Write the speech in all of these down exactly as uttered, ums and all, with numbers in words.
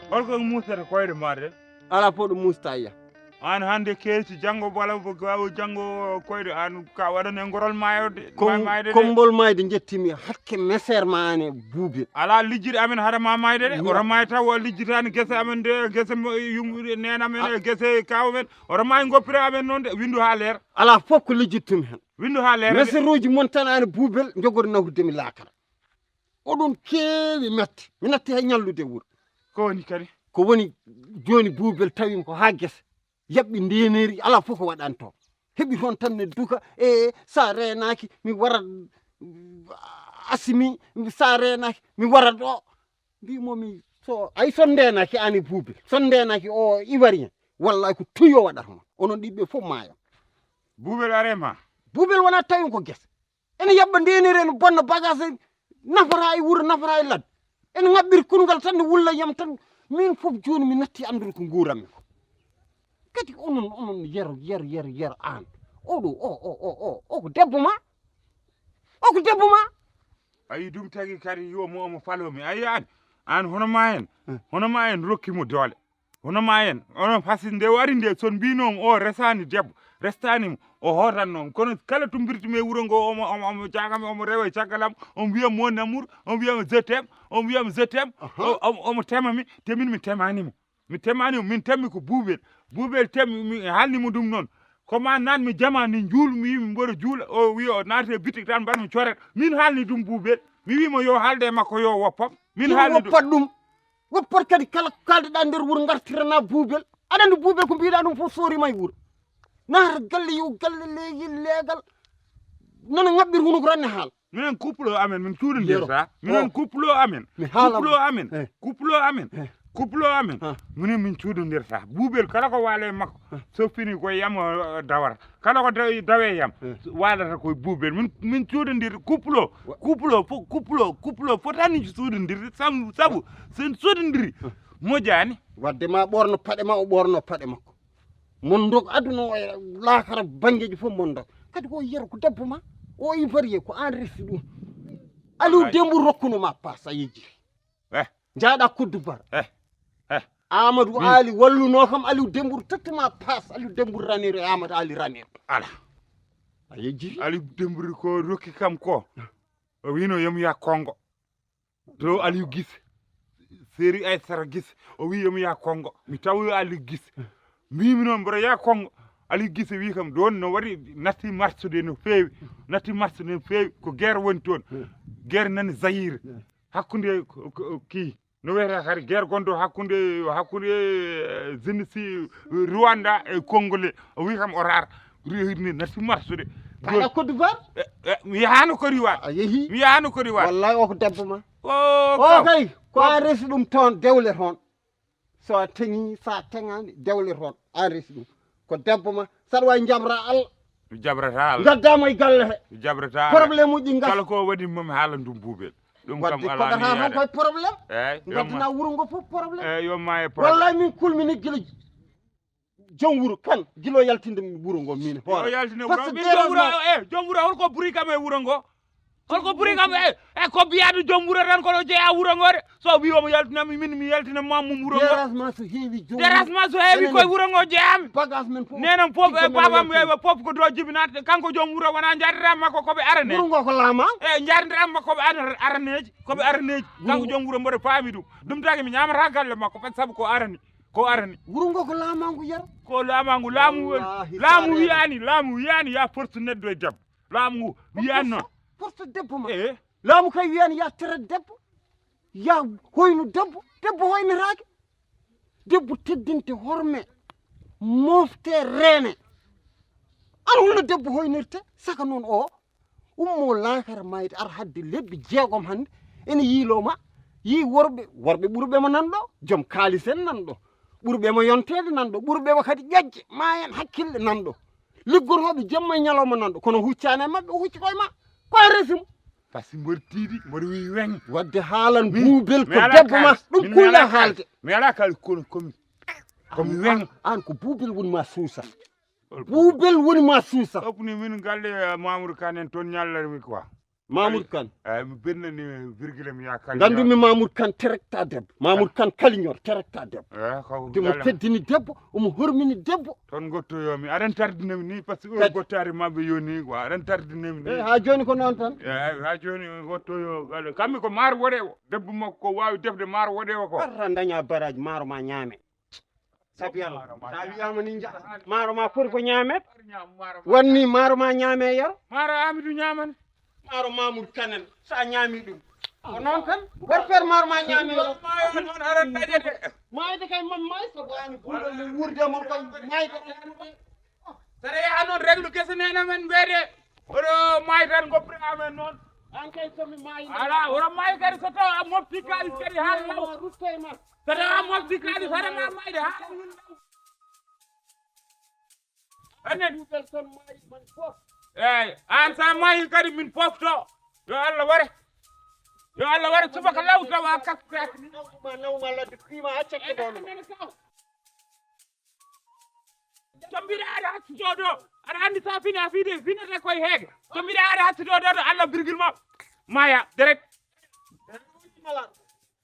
Holko muusata koyɗe ma de? Alaa fof ɗo muusta yiya. Aan hannde keeci, janngo bala ko gaawo, janngo koyɗe, aan ka waɗane ngorol maayde. Kombol maayde njettiimi hakke meseer ma aan e buubel. Alaa lijjiɗo amen haɗa ma maayde de. Oto maay taw o lijjitaani gese amen de, gese yumɓe neen amen e gese kaaw men. Oto maay ngoppire amen noon de, winndu haa leer. Alaa fof ko lijjittumi heen. Winndu haa leer. Meseruuji mon tan aan e buubel njogori nawrude mi laakara. Oɗon keewi mette. Mi natti hay ñallude wuro. Ko woni kadi? Ko woni jooni buubel tawimi ko haa gese. Yaɓɓi ndeeneeri alaa fof ko waɗani toon. Heɓi toon tan ne duka e so a reenaaki mi warat asimi so a reenaaki mi warat o. Mbimomi so ay so ndeenaaki aan e buubel so ndeenaaki o ivoirien wallay ko tuyo waɗata ma onon ɗiɓɓe fof maayon. Buubel are ma. Buubel wonaa tawimi ko gese. Ene yaɓɓa ndeeneeri ene bonna bagage nafata e wuro nafata e ladde ene ŋaɓɓiri kunngal tan ne wulla yam tan min fof jooni mi natti anndude ko nguuranmi ko kadi onon onon yero yero yero yero aan oɗo o o o o o ko debbo ma o ko debbo ma. Ayi ɗum tagi kadi yo mo omo falomi ayi aan aan hono ma en hono ma en rokki mo doole. Hono ma en onon fasi nde wari nde son mbinoom o resani debbo restanimo o hotannoom kono kala tumbirtumi e wuro ngo omo omo omo jagami omo rewa e caggal am omo wiyam mon amour omo wiyam je t'aime omo wiyam je t'aime omo tema mi te min mi temanimo mi temanimo min temmi ko buubel buubel temmi mi halnimo ɗum noon koma nan mi jama ni juul mi wimi mboɗo juula o wi o naati e bitik tan mbaɗmi coret min halni ɗum buubel mi wimo yo halde e makko yo woppam min halni ɗum woppat ɗum Woppat kadi kala ko kaldeɗa nder wuuro gartirana buubel aɗa andi buubel ko mbiɗa ɗum fof sorima e wuuro nata galle yo galle leeyi leegal nana ŋaɓɓir hunuko ranne haala minen couple o amen min cuuɗodirta minen couple o amen mi haala couple o amen couple o amen couple o amen minen min cuuɗodirta buubel kala ko waale makko so fini koye yam dawata kala ko dawe yam waalata koye buubel min min cuuɗodir couple o couple o fof couple o couple o fotani suuɗodirde sabu sabu sen suuɗodiri moƴƴani wadde ma ɓorno paɗe ma o ɓorno paɗe makko mon dog aduna o e laakara banngeeji fof mon dog kadi ko yero ko debbo ma o ivoirien ko an resi ɗum aliw dembu rokkuno ma passe a yejjiri eh. Jaaɗa koddu bar. Eh. Eh. Amadou hmm. Ali walluno kam Aliou Dembour tottuma passe Aliou Dembour ranir e Amadou Ali ranir. Ala. A yejjiti. Aliou Dembour ko rokki kam ko. O wino yomi ya Kongo. To Aliou Gis. Seri ay sara Gis. O wi yomi ya Kongo. Mi tawi Aliou Gis. Mbimi noon mboɗo ya Kongo. Aliou Gis wi kam ɗon no waɗi natti marsude no feewi. Natti marsude no feewi ko guerre woni toon. Hmm. Guerre nani Zaïre. Hmm. Hakkunde ki no wiyata kadi guerre gonɗo hakkunde hakkunde eh, zinisi rwanda e congolais o wi kam o rara rewirni natti marsude kaɗa Côte d'Ivoire eh, eh, mi yahano Côte d'Ivoire a yeehi mi yahano Côte d'Ivoire wallahi o ko debbo ma o kay ko a resi ɗum toon dewle toon so a teŋi so a teŋani dewle toon an resi ɗum ko debbo ma saɗa wawi jabra Allah mi jabrata Allah gaddama e galle he mi jabrata Allah problème uji gas kala ko waɗi mami haala ndum buubel ɗum kam wadde ala koɗata noon koye problème eyi gaddana wuro ngo fof problème eyi yo ma e problème wallay min kulmini gila joom wuro kan gila o yaltinde wuro ngo min hoore yaltinde wuro min joom wuro e joom wuro holko buri kam e wuro ngo holko buri kam e e ko mbiyaɗo joom wuro tan kono jeeya wuro ngo de so wi omo yaltinami min mi yaltina mamum wuro ngo dérangement so heewi joom dérangement so heewi koye wuro ngo jeeyami bagage men fof nenon fof e babam e fof ko do jibinat kanko joom wuro wona jardira makko koɓe arane wuro ngo ko laamango e jardira makko koɓe araneji koɓe araneji kanko joom wuro mboɗo faami ɗum ɗum tagi mi ñamata galle makko ɓen saabu ko arani ko arani wuro ngo ko laamango yero ko laamango laamu woni laamu wiyani laamu wiyani ya force neddo e debbo laamu ngu wiyani noon force debbo ma e laamu kay wiyani ya tere debbo ya hoynu debbo debbo hoynetake debbo teddinte horme mofte reene an holno debbo hoynirte saka noon o ummo laakara mayde ar hadde lebbi jeegom hannde ene yiiloma yii worɓe worɓe ɓurɓe mo nanɗo joom kaalis en nanɗo ɓurɓe mo yonteede nanɗo ɓurɓe mo kadi ƴoƴƴe ma en hakkille nanɗo liggotooɓe jemma e ñalawma nanɗo kono huccaani e maɓɓe o hucci koye ma ko a resi mo par ce que mboɗo tiiɗi mboɗo wi weŋ wadde haalan buubel ko debbo ma ɗum kulla haalde mi alaa kaalis kono komi komi weŋ an ko buubel woni ma suusa buubel woni ma suusa opni min galle mamoudou kane en toon ñallami quoi Mamoudou Kane. Eyi, mi bennani virgule mi yaa Kaliñor. Nganndu-mi Mamoudou Kane terekta debbo. Mamoudou Kane Kaliñor terekta debbo. Eyi, ko Nde mo Galle. Teddini debbo, omo hormini debbo. Toon ngottoyoomi. Aɗen tardinami ni par ce que heure Kadi. Gottaari maɓɓe yoni quoi. Aɗen tardinami ni. Eyi, haa jooni ko noon tan. Eyi, haa jooni ngottoyo Galle. Kammi ko maar woɗeewo. Debbo makko ko waawi defde maar woɗeewo ko. Arra daña baraji maaro ma ñaame. Sabi Allah, sa wiyama ni njaɗa maaro ma foti ko ñaamet. Wanni maaro ma ñaame e yaro. Maaro Amidou ñaaman. Maaro Mamoudou Kane en, sa ñaami ɗum. Ko noon tan. War feere maaro ma ñaame e yaro. Maayde kay man maay so waani buuɗo nde wuurde mon kay maayde. Saɗa yaha noon reglu gese nene men mbeede. Oɗo maayi tan goppira amen noon. An kay somi maayi. Ala oɗo maayi kadi so taw a mofti kaalis kadi haa law. Rutto e ma. So taw a mofti kaalis haɗa ma maayde haa law. Anen. Duɗal tan maayi man fof. Eyi an sa maayi kadi min pofto. Yo Allah ware. Yo Allah ware subaka law tawa kaskaki. Nawma nawma ladde prima accakke ɗon. To mbiɗa aɗa haccuto ɗo aɗa anndi sa fini a fiide finata koye heege to mbiɗa aɗa haccuto ɗo ɗo allah birgil ma maya deret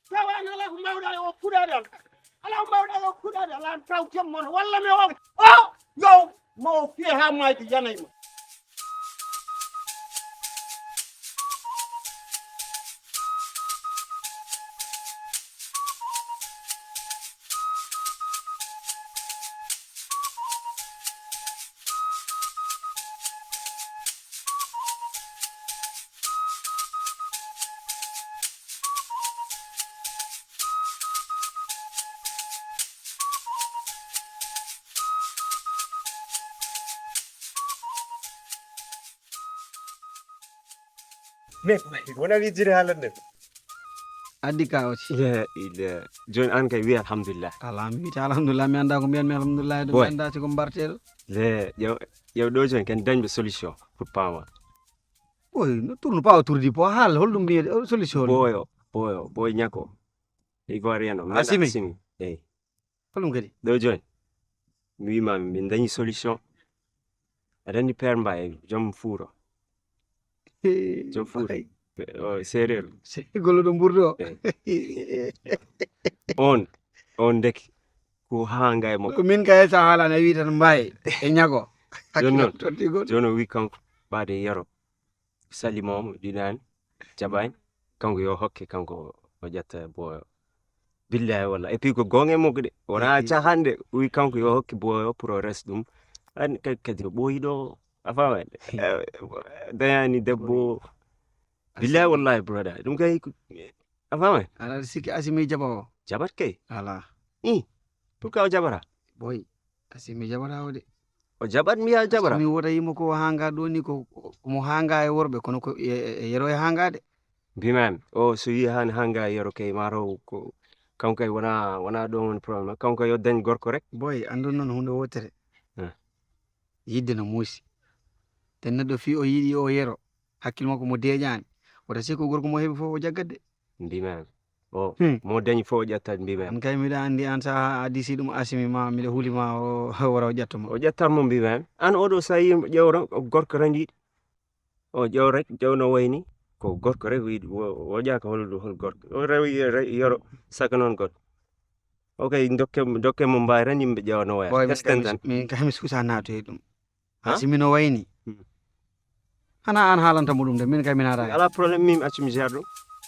tawa an ala ko mbawɗa e o kuɗaɗe an ala ko mbawɗa e o kuɗaɗe ala an taw jemmon walla mi o o yo ma o fiye ha mayde yanay ma Mais wona wijjiri haalande ko. Addi ka oti. Joni an kay wi alhamdulillah. Ala mi wiyta alhamdulillah mi annda ko mbiyanmi alhamdulillah ɗum mi annda siko mbarteɗo. Le ƴew ƴew ɗo joni ken dañɓe solution pour pama. Ɓoy no tourne pas autour du pot haal holɗum mbiyede solution. Ɓooyo ɓooyo ɓooy ñako. Ivoirien o. Asimi. Asimi. Eyi. Ko ɗum kadi. Ɗo jooni mi wiima min dañi solution. Aɗa anndi père Mbaye joom fuuro. Joom fuuro. O seereer. Golluɗo mburdo. On on ndeki ko haa ngay mo. Min kay sa haalani a wi tan Mbaye e ñago. Jooni noon jooni o wi kanko ɓaade yero. Salima o mo ɗinaani jaɓaani kanko yo hokke kanko o ƴetta booyo. Billahi wallahi et puis ko goonga e makko de wona caahan de o wi kanko yo hokke booyo pour o resa ɗum. An kadi kadi o ɓooyi ɗo a faama de dañaani debbo. Billahi wallahi brother ɗum kay a faama. Aɗa sikki Asimi jaɓa o. Jaɓat kay. Ala. Pourquoi o jaɓata? Boy Asimi jaɓata o de. O jaɓat mi yaha jaɓata. Mi wota yimo ko hanga ɗo ni ko mo hanga e worɓe kono ko e yero e hanga de. Mbimami o so yi han hanga e yero kay mataw ko kanko kay wona wona ɗon woni problème kanko yo dañ gorko rek. Boy andu noon hunde wotere. Yidde no muusi. Ten neɗɗo fi o yiɗi o yero hakkil makko mo deeƴani wota sikko gorko mo heɓi fof o jaggat de. Mbimami. O mo dañi fof o ƴettat mbimi an kay miɗa anndi an saha a disi ɗum asimi ma miɗa huuli ma o wara o ƴetta ma o ƴettat mo mbimi an an oɗo so a yii ƴewro gorko randiɗo o ƴew rek ƴew no wayni ko gorko rek wiɗi o ƴaka hol hol gorko o rewi yoro saka noon gorko o kay dokke dokke mo mbawi tan yimɓe ƴewa no waya testen tan min kay mi suusa naatoye ɗum Ha? Si mino wayni. Hmm. Hana an haalanta mo ɗum de min kay min ara. Ala problème min accu mi gère ɗum.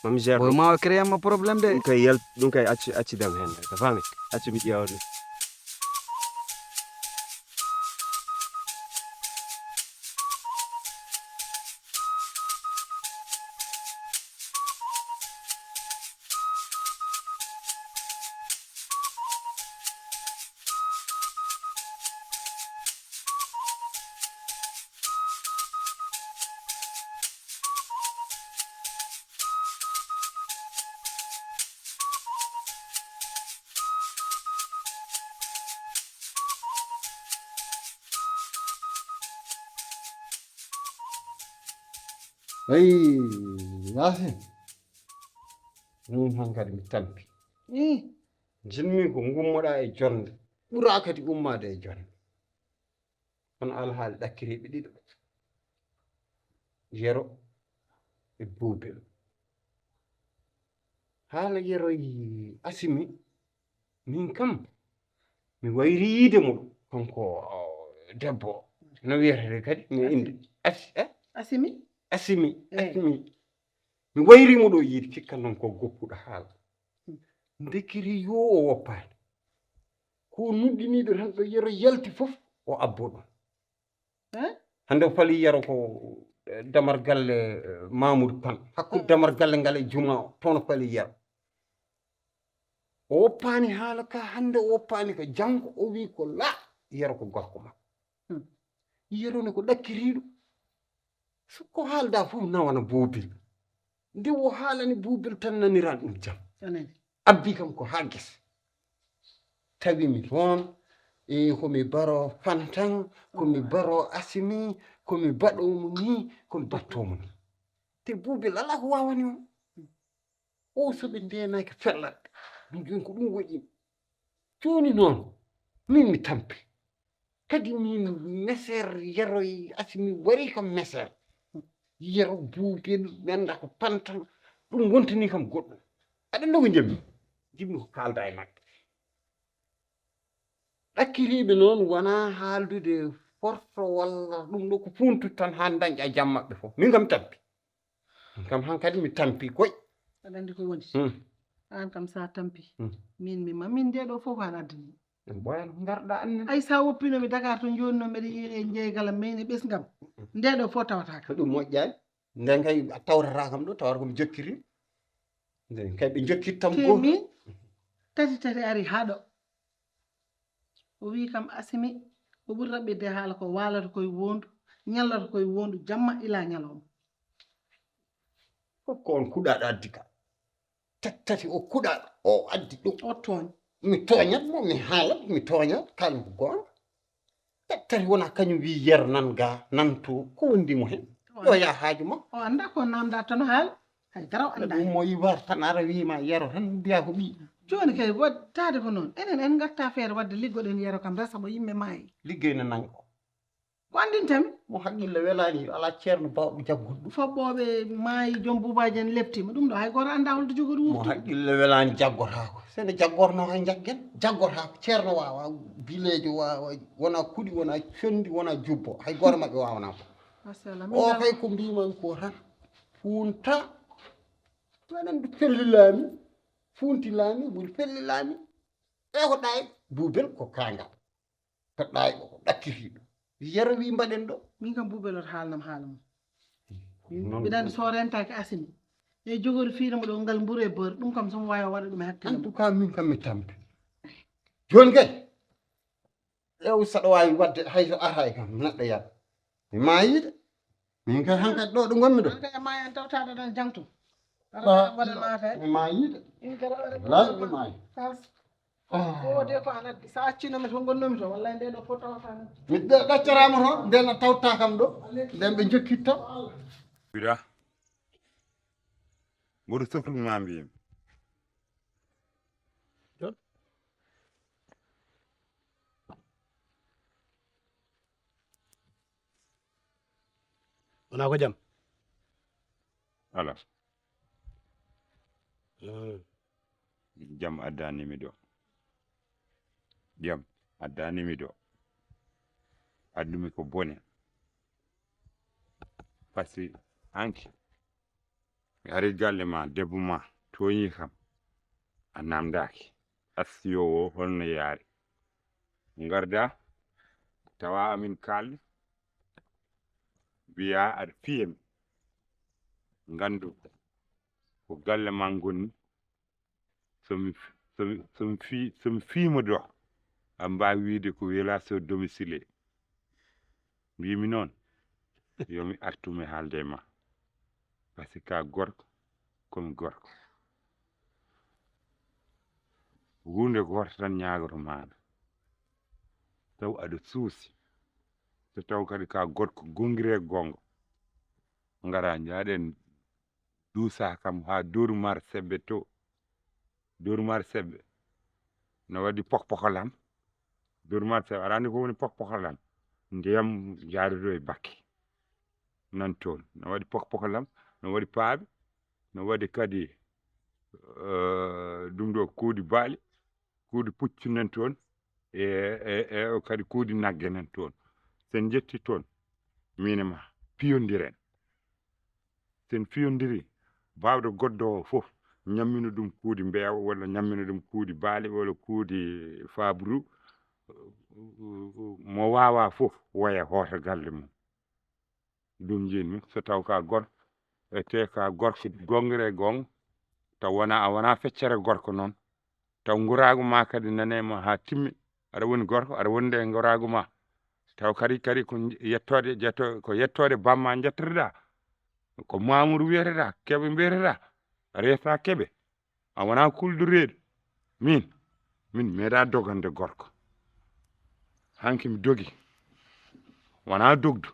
Ma mi gère ɗum. Ma o créer ma problème de. Ɗum kay yal ɗum kay accu accu dam hen. Ka fami? Accu mi ƴeewa ɗum. Ayi, Yaasin, min hankadi mi tampi. Ih, njiɗmi ko ngummoɗaa e jonnde, ɓuraa kadi ummaade e jonnde. Kono alhaali ɗakkiriiɓe ɗiɗo, Yero e Buubel. Haala Yero e Asimi, min kam, mi wayri yiide mo ɗo, kanko, o, debbo o. No wiyetee kadi? Mi Asimi. Indi. As-, eh? Asimi? Asimi, eh. Asimi. Mi wayri mo ɗo yiide, cikka noon ko goppuɗo haala. Hmm. Ndekiri yo o woppaani. Ko nuɗɗiniiɗo tan ɗo Yero yalti fof, o abbo ɗum. Eh? Hannde o fali Yero ko, eh, damar galle, eh, Mamoudou Kane. Hakkunde damar galle ngal e juma o, toon o fali Yero. O woppaani haala ka, hannde o woppaani ka, janngo o wi ko la, Yero ko gorko makko. Hmm. Yero ne ko ɗakkiriiɗo. So ko haalda fof nawana Buubel. Nde o haalani Buubel tan naniran ɗum jam. A nani? Abbi kam ko haa gese. Tawi mi toon, e ko mi baro Fantan, ko mi baro Asimi, ko mi baɗo mo ni, ko mi batto mo ni. Te Buubel alaa ko waawani mo. O so ɓe ndeenaaki fellat. Min jooni ko ɗum waɗi. Jooni noon, min mi tampi. Kadi min meser Yero e Asimi wari kam meser. Yero Buubel, mi annda ko Fantan. Ɗum wontani kam goɗɗum. Aɗa ndogo njammi. Jimmi ko kaalda e maɓɓe. Ɗakkiriiɓe noon wonaa haaldude forso walla ɗum ɗo ko funtu tan haa dañƴa jam maɓɓe fof. Min kam tampi. Min kam hankadi mi tampi koy. Aɗa anndi ko woni? Hmm. Aan kam so a tampi. Hmm. Min mi ma, min nde ɗo fof ko aan addani. En ɓooyan ko ngarɗa annen. Ay, so a woppino mi Dakar to jooni noon, mbeɗa yiya e jeegalam, meyne ɓesngam. Nde ɗo fof tawata kam. Ko ɗum moƴƴaani. Nden kay a tawtata kam ɗo, tawata ko mi jokkiri. Nden kay ɓe jokkittam. Te min, tati tati ari haa ɗo. O wi kam Asimi, o ɓuri raɓɓiɗde haala ko waalata koye wondu, ñallata koye wondu, jamma ila ñalawma. Fof ko on kuɗaaɗo addi ka. Tati tati o kuɗaaɗo, o addi ɗum. O tooñ. Mi tooñat mo, mi haalat, mi tooñat, kaalan ko goonga. Tati tati wona kañum wi Yero nan ga, nan to, ko wondi mo hen? O yo yah haaju makko. O annda ko namda tan o haala. Hay dara o annda. Ɗum mo yiwar tan ara wi ma Yero tan mbiya ko ɓii. Jooni kay, waɗ-, taade ko noon. Enen en ngatta feere waɗde liggoɗen Yero kam, resa mo yimɓe maayi. Liggey no nanga o. Ko anndintami? Mo haqqille welaani, alaa ceerno baawɗo jaggude ɗum. Foɓɓooɓe maayi, joom buubaaji en leptiima. Ɗum ɗo hay gooto anndaa holto jogori wurtude. Mo haqqille welaani jaggotaako. So ene jaggornoo hay njaggen. Jaggotaako. Ceerno waawaa, bileejo waawaa, wonaa kuɗi, wonaa conndi, wonaa jubbo. Hay gooto maɓɓe waawanaa ko. Machallah. O kay ko mbiiman ko tan. Fuunta. Menen pellilaami. Fuuntilaami, ɓuri pellilaami. E ko ɗaay, Buubel ko kaangal. Ko ɗaay, ko ɗakkitiiɗo. Yero wi mbaɗen ɗo. Min kam Buubel oto haalnam haala mum. Min noon mbiɗa anndi so rentaaki Asimi. E jogori fiire mo ɗo ngal mburu e beurre, ɗum kam so mo waawi o waɗa ɗum e hakkille mum. En tout cas, min kam mi tampi. Jooni kay, ew saɗa waawi waɗde hay so aray kam, neɗɗo yar. Mi maayii de. Min kay hankadi ɗo ɗo ngonmi ɗo. An kay a maayan tawtaɗo ɗon jangto. Ba, waɗa maata. Mi maayii de. In kadi waɗa wallahi mi maayi. Kas. Ah. Ko de ko an addi. Sa accino mi to ngonnomi to. Wallahi nde ɗo foto tan. Mi ɗa-, ɗaccaraama to, nden a tawta kam ɗo. Nden ɓe jokkitta. Wiɗa. Mboɗo sofruma mbiyimi. Wonaa ko jam? Ala. Hmm. Jam addaani mi ɗo. Jam addaani mi ɗo. Addumi ko bone. Parce que hanki mi ari galle ma, debbo ma tooñi kam, a namdaaki. Astiyo o holno yaari? Ngarda, tawa amin kaalde, mbiya aɗa fiyami. Ngandu, ko galle ma ngonni. So mi, so mi, so mi fi-, so mi fiimo do, a mbaawi wiide ko violation domiciliaire. Mbimi noon, yo mi artu mi haalde e ma. Parce que ka gorko, komi gorko. Huunde gooto tan ñaagoto maaɗa. Taw aɗa suusi. So taw kadi ka gorko gongire gongo. Ngara njaaɗen duusa kam haa Dóor Maar Sebbe to. Dóor Maar Sebbe no waɗi pokpokolam. Dóor Maar Sebbe, aɗa anndi ko woni pokpokolam? Ndiyam yaarude e bakke. Nan toon. No waɗi pokpokolam. no waɗi paaɓe, no waɗi kadi, eh, ɗum ɗo kuuɗi baali, kuuɗi puccu nan toon, e, e, e kadi kuuɗi nagge nan toon. Sen njetti toon, miin e ma, piyondiren. Sen piyondiri, baawɗo goɗɗo o fof, ñammina ɗum kuuɗi mbeewa, walla ñammina ɗum kuuɗi baali, walla kuuɗi faabru, mo waawaa fof, waya hoota galle mum. Ɗum njiɗmi, so taw ka gor, e te ka gorko gongre gong, taw wona, a wona feccere gorko noon. Taw nguraagu ma kadi nane ma haa timmi. Aɗa woni gorko, aɗa wondi e nguraagu ma. Taw kadi, kadi ko yettoode, jetto-, ko yettoode bamma njettotoɗa. Ko Mamour wiyeteɗa, Keɓe mbiyeteɗa. Reta Keɓe. A wona kulɗo reedu. Min, min meeɗa dogande gorko. Hanki mi dogi. Wona dogdu.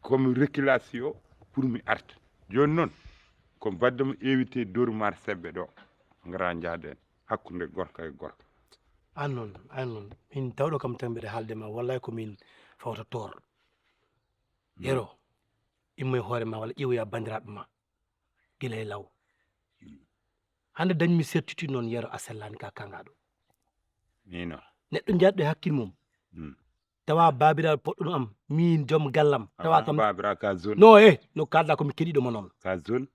Ko mi reculation pour mi arta. Jooni noon, ko mbaɗde mo éviter Dóor maar Sebbe ɗo. Ngara njaaden hakkunde gorko e gorko. An noon, an noon. Min tawɗo kam tan mbiɗa haalde ma, wallay ko min fawta toor. Yero, immo e hoore ma walla ƴeewoya banndiraaɓe ma. Gila e law. Hannde dañmi certitude noon, Yero, a sellaani ka kangaɗo. Mino. Neɗɗo jaɗɗo e hakkil mum. Mm. Tawa baabiraaɗo poɗɗuno am, min joom gallam. Tawa kam baabira ka zone. No, eh, no kalɗa ko mi keɗiɗo mo noon. Ka zone,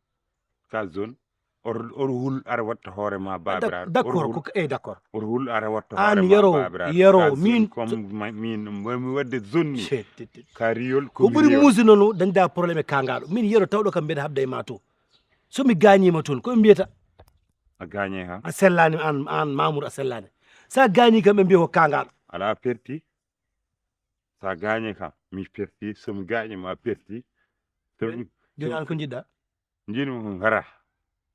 ka zone. Or, or hul ara watta hoore ma baabiraaɗo. D'accord, ko, eh, d'accord. Or hul ara watta hoore ma baabiraaɗo. An Yero, Yero, min, comme ma, min, mo mi wadde zone ni. Ka riyol, ko ɓuri muusde noon, dañda problème e kangaɗo. Min Yero tawɗo kam mbeɗa habda e ma to. So mi gaañiima toon, ko ɓe mbiyata? A gaañii kam? A sellaani, an, an Mamour a sellaani. So a gaañii kam, ɓe mbiya ko kaangaaɗo. Alaa perti. So a gaañii kam, mi perti. So mi gaañii ma perti. So mi, jooni an ko njiɗɗa? Njiɗmi ko ngara.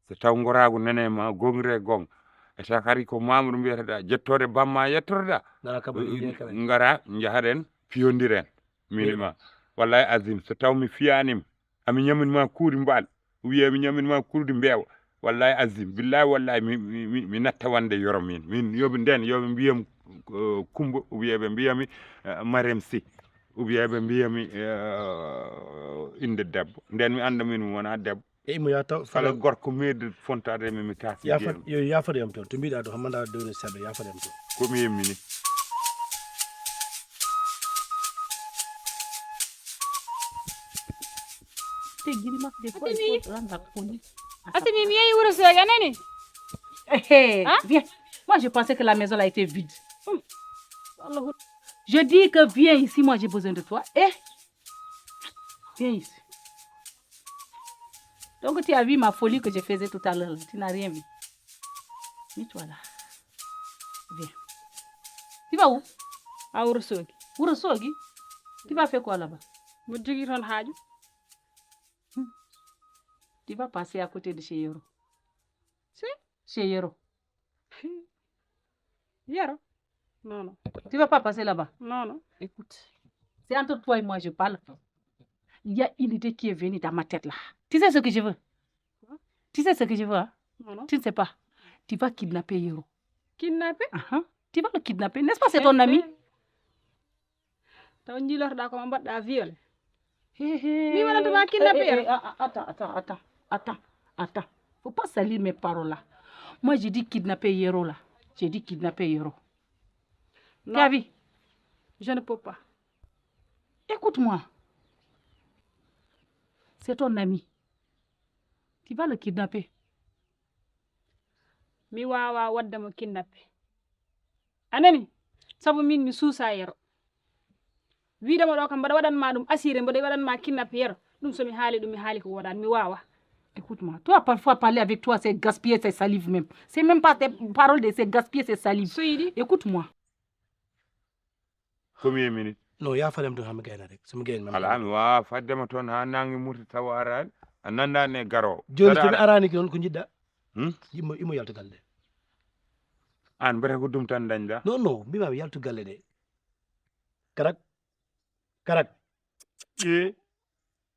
So taw ngoraagu nane ma gongre gong. E so kadi ko Mamour mbiyataɗa, jettoode bamma yettotoɗa. Ngara kaba, ngara, njahaɗen, piyondiren. Min e ma. Wallahi azim, so taw mi fiyaanima, ami ñamin ma kuuɗi mbaal, wiye mi ñamin ma kuuɗi mbeewa. Wallahi azim, billahi wallahi, mi, mi, mi, mi natta wonde Yero min. Min, yo ɓe nden, yo ɓe mbiyam, eh, Kumba, ou bien ɓe mbiyami, eh, Marem Si, ou bien ɓe mbiyami, eh, innde debbo. Nden mi annda min mi wona debbo. E imo ya taw kala gorko meeɗi fontaade mi, mi kaasi. Yaafat, yo yaafat yam toon. To mbiɗa ɗo, hammanda dewne sebe, yaafat yam toon. Ko mi yemmini. Te giri makko de, fof, fof ranga koni. Asimi, mi yehi Wuro Soogi, a nani? Eh, hein? Viens. Moi, je pensais que la maison là était vide. Hmm. Je dis que viens ici, moi, j'ai besoin de toi. Eh, viens ici. Donc, tu as vu ma folie que je faisais tout à l'heure, tu n'as rien vu. Mets-toi là. Viens. Tu vas où? À Wuro Soogi. Wuro Soogi? Tu vas faire quoi là-bas? Mboɗo jogii toon haaju. Hmm. Tu vas passer à côté de chez Yero. Si? Chez Yero. Yero? Non, non. Tu vas pas passer là-bas. Non, non. Écoute, c'est entre toi et moi je parle. Il y a une idée qui est venue dans ma tête là. Tu sais ce que je veux? Quoi? Tu sais ce que je veux, hein? Non, non. Tu ne sais pas. Tu vas kidnapper Yero. Kidnapper? Ah, ah. Tu vas le kidnapper, n'est-ce pas? C'est ton ami. Taw njiilotoɗaa ko ma mbaɗɗa violé. Hé, hé. Mi waɗanta ma kidnappé. Eh, eh, eh, ah, ah, attends, attends, attends, attends, attends. Faut pas salir mes paroles là. Moi, je dis kidnapper Yero là. Je dis kidnapper Yero. Non. Tu as vu? Je ne peux pas. Écoute-moi. C'est ton ami. Tu vas le kidnapper. Mi waawaa waɗde mo kidnappé. A nani? Sabu min mi suusaa Yero. Wiide mo ɗo kam mbaɗa waɗan ma ɗum assuré, mbaɗa waɗan ma kidnappé Yero. Ɗum so mi haali ɗum, mi haali ko wooɗaani, mi waawaa. Écoute-moi, toi, parfois parler avec toi, c'est gaspiller ses salives même. C'est même pas des paroles, de, c'est gaspiller ses salives. So yiɗi. Écoute-moi. Combien minutes? Non, ya falem ɗum haa mi gayna rek. So mi gayni ma. Alaa, mi waawaa fadde ma toon haa naange murti tawa araani. A nanndaani e garoowo. Jooni so mi araani ki noon ko njiɗɗa? Hmm? Imo, imo yalta galle. Aan mbete ko ɗum tan ndañɗa? Non, non, mbima mi yaltu galle ɗe. Karak. Karak. Ƴee.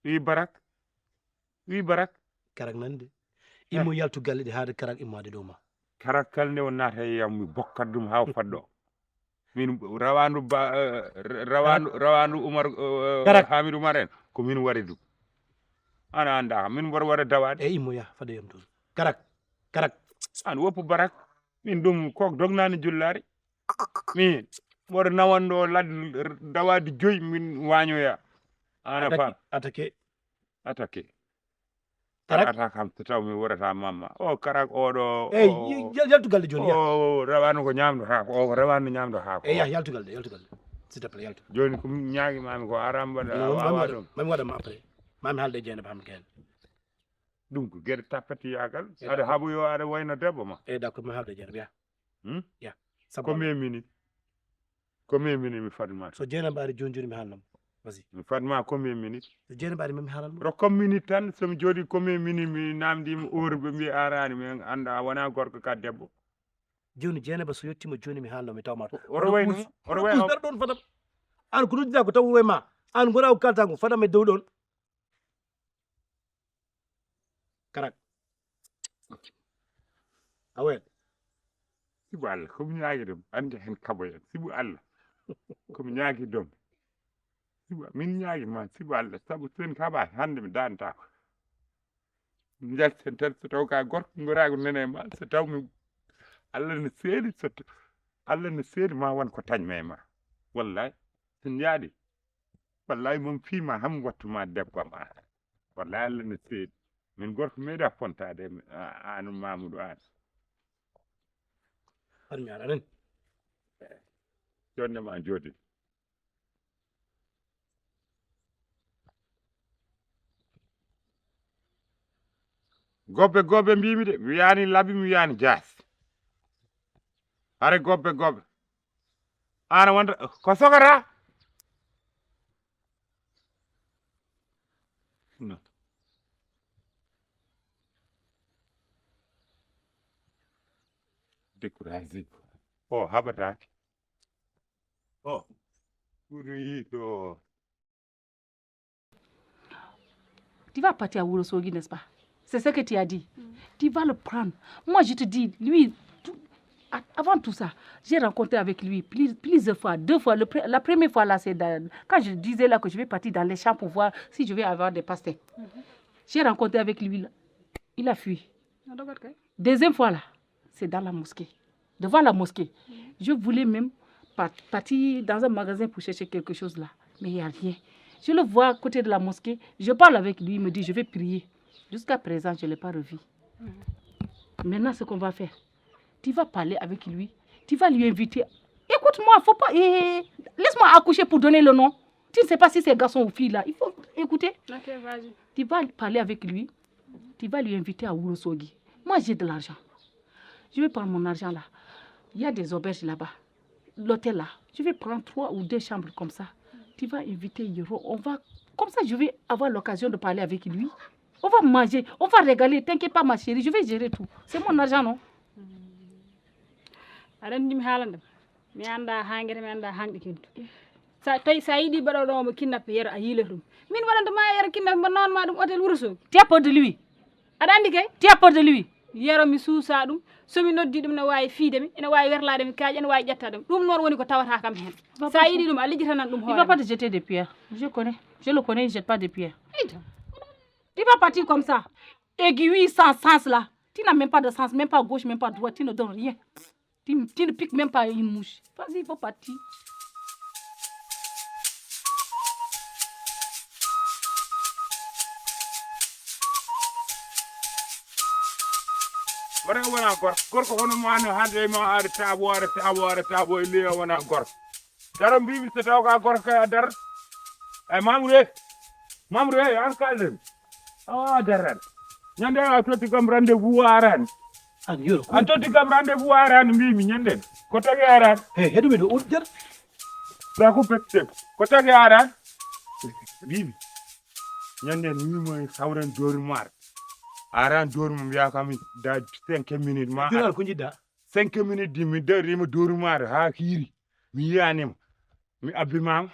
Wi barak. Wi barak. Karak nan de. Eh. Imo yaltu galle ɗe haade karak immaade dow ma. Karak kala nde o naata e yam mi bokkat ɗum haa o faddo. Min rawaandu ba, eh, rawaandu, rawaandu Umar, eh, Karak. Hamidu Umar en, ko min wari ɗum. Ana annda kam, min mboɗo waɗa dawaade. E immo ya, fade yam toon. Karak, karak. An woppu barak. Min ɗum kok dognaani jullaari. Min mboɗo nawanɗo ladde dawaade joyi min waañoya. Ana faam. Attaqué. Attaqué. Karak. Ata kam so taw mi worata mamma. O karak oɗo. Ey, yaltu galle jooni ya. O rewano ko ñamdo haako. O ko rewano ñamdo haako. Ey ya, yaltu galle, yaltu galle. S'il te plaît, yaltu. Jooni ko ñaagi mami ko ara mbaɗa wawa ɗum. Mami waɗa ma après. Mami haalde e jeene bam ken. Ɗum ko geɗe tappatiyagal. Aɗa haɓoyo aɗa wayno debbo ma. Ey d'accord, mi haalde e jeene ya. Hmm? Ya. Combien minutes? Combien minutes mi fadma? So jeene mbaari jooni jooni mi haalnam. Vas-y. Mi fadma combien minutes? So jeene mbaari mi haalan mo. Rokkam minute tan somi jooɗi combien minutes mi namdima heure ɓe mbi arani mi anda a wona gorko ka debbo. Jooni jeene ba so yettima jooni mi haalno mi tawma to. Oto wayno oto wayno. Ɗon fadam. An ko noddiɗa ko taw way ma. An gona ko kalta ko fadam e dow ɗon. Karak. Awel. Sibu Allah ko mi ñaagi ɗum andi hen kabo en sibu Allah. Ko mi ñaagi ɗum. Sibu min ñaagi ma sibu Allah sabu sen kaba hande mi dantako. Jalten tan so taw ka gorko gorago nene ma so taw mi Allah ne seedi so Allah ne seedi ma won ko tañma e ma. Wallahi so njaaɗi. Wallahi mon fiima ham wattuma debbo ma. Wallahi Allah ne seedi. Min gorko meeɗa fontade an Mamoudou an. Har mi ara nen. Jonde ma jooɗi. Gobbe gobbe mbimi de mi wiyani labi mi wiyani jaasi. Hare gobbe gobbe. Ana wonta ko sogata. Découragé. O haɓataake. O ɓuri yiɗo. Tu vas partir à Wourossogui, n'est-ce pas? C'est ce que tu as dit. Tu vas le prendre. Moi, je te dis, lui, avant tout ça, j'ai rencontré avec lui plusieurs fois, deux fois. La première fois, là, c'est quand je disais là que je vais partir dans les champs pour voir si je vais avoir des pastèques. J'ai rencontré avec lui, il a fui. Deuxième fois, là, c'est dans la mosquée. Devant la mosquée. Je voulais même partir dans un magasin pour chercher quelque chose là. Mais il n'y a rien. Je le vois à côté de la mosquée. Je parle avec lui. Il me dit, je vais prier. Jusqu'à présent, je ne l'ai pas revu. Maintenant, ce qu'on va faire, tu vas parler avec lui. Tu vas lui inviter. Écoute-moi, faut pas. Eh, laisse-moi accoucher pour donner le nom. Tu ne sais pas si c'est garçon ou fille là. Il faut écouter. Ok, vas-y. Tu vas parler avec lui. Tu vas lui inviter à Wourossogui. Moi, j'ai de l'argent. Je vais prendre mon argent là. Il y a des auberges là-bas. L'hôtel là. Je vais prendre trois ou deux chambres comme ça. Tu vas inviter Yoro. On va. Comme ça, je vais avoir l'occasion de parler avec lui. On va manger. On va régaler. T'inquiète pas, ma chérie. Je vais gérer tout. C'est mon argent, non? Aɗa anndi mi haalande ma. Mi anndaa haa ngete, mi anndaa haa ngɗi kintu. Sa tawi sa yiɗi mbaɗoɗo mo kinnappe yero a yiilata ɗum. Min waɗanta ma yero kinnappe mba noon ma ɗum hôtel Wuro Sogi. Tu as peur de lui? Aɗa anndi kay? Tu as peur de lui? Yero mi suusa ɗum. So mi noddi ɗum ne waawi fiide mi, ene waawi werlaade mi kaaƴe, ene waawi ƴetta ɗum. Ɗum noon woni ko tawata kam heen. Sa yiɗi ɗum a lijjitanan ɗum hoore. Il va pas te jeter des pierres. Je connais. Je le connais, il jette pas des pierres. Tu vas partir comme ça. Aiguille sans sens là. Tu n'as même pas de sens, même pas gauche, même pas droite, tu ne donnes rien. Tu, tu ne piques même pas une mouche. Vas-y, il faut partir. Wona wona gorko gorko hono ma no hande ma aɗa taabo aɗa taabo aɗa taabo e leya wona gorko. Daro mbimi so taw ka gorko kay a dar. Ay Mamoudou e Mamoudou e an kalden. Awa daran. Ñande a totti kam rendez-vous arani. An yoro. A totti kam rendez-vous arani mbimi ñanden. Ko tagi arani. He heɗumi ɗo udder. Sa ko pette. Ko tagi arani. Mbimi. Ñanden mbimo hawren dori mar. Aran dori mo mbiya kam da cinq minutes ma. Dinar ko jiɗɗa. Cinq minutes di mi darima dori mar ha hiiri. Mi yiyanima. Mi abbimama.